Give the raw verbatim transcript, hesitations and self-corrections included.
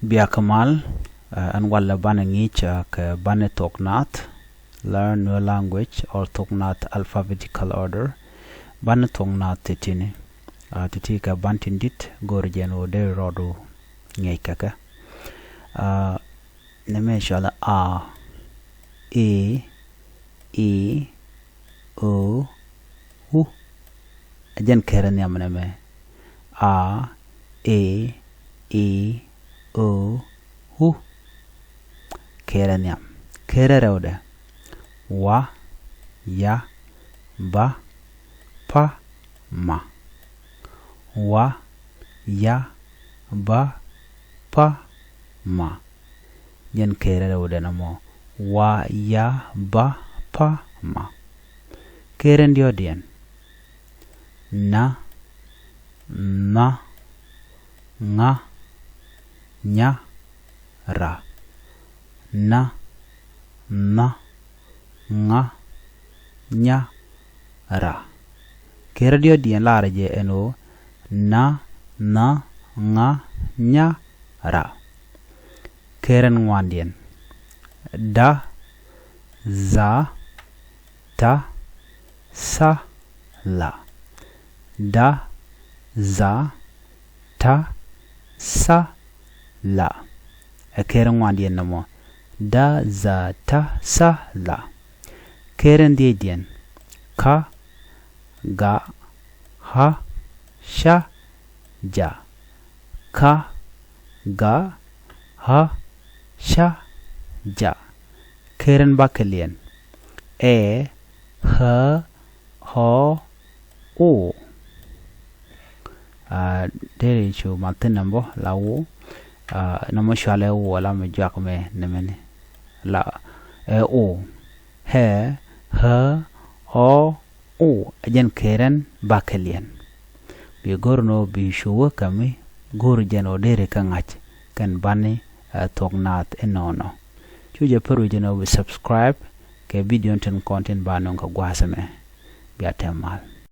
Biakä mal, ɛ, ɛn walɛ banɛ ŋi̱i̱c, ɛ, kɛ banɛ thuɔk naath, learn new language or thuɔk naath alphabetical order. Banɛ thuɔk naath ti̱ti̱ni, ɛ, ti̱ti̱ kɛ ban tin di̱t go̱o̱r jɛn ɣöö dee rɔɔdu ŋi̱i̱c kɛ kɛ. Ɛ, nɛmɛ cɔalɛ a, e, i, o, u. Ɛ jɛn kɛɛrɛ nhiam nɛmɛ. A, e, i, o, u. Kɛɛrɛ nhiam. Kɛɛrɛ rɛwdɛ. Wa, ya, ba, pa, ma. Wa, ya, ba, pa, ma. Jɛn kɛɛrɛ rɛwdɛ nɔmɔ. Wa, ya, ba, pa, ma. Kɛɛrɛ diɔ̱ɔ̱diɛn. Na, nha, ŋa, nya, ra. Na, nha, ŋa, nya, ra. Kɛɛrɛ diɔ̱ɔ̱diɛn laarɛ jɛ ɛn ɣöö na, nha, ŋa, nya, ra. Kɛɛrɛ ŋuandiɛn. Da, dha, ta, tha, la. Da, dha, ta, tha, la. Ɛ kɛɛrɛ ŋuandiɛn nɔmɔ. Da, dha, ta, tha, la. Kɛɛrɛ dhiecdiɛn. Ka, ga, ha, ca, ja. Ka, ga, ha, ca, ja. Kɛɛrɛ bakɛliɛn. Ɛ, ɣä, ɣɔ, o. Aa, deri cu mathin nambɔ la o. Aa, nɔmɔ cualɛ o la mi juak mɛ nɛmɛni. La, ɛ, o. Ɛ, ɣä, ɣɔ, o. Ɛ jɛn kɛɛrɛ bakɛliɛn. Bi go̱r nɔ bi cu wä kɛ mi go̱r jɛn ɔ deri kä ŋa̱c kɛn bani, ɛ, thuɔk naath inɔnɔ. Cu jɛ pär wi̱c jɛn ɔ bi subscribe kɛ video tin kɔn tin ba nɔŋ kɛ gua̱a̱th ɛmɛ. Bia tɛm mal.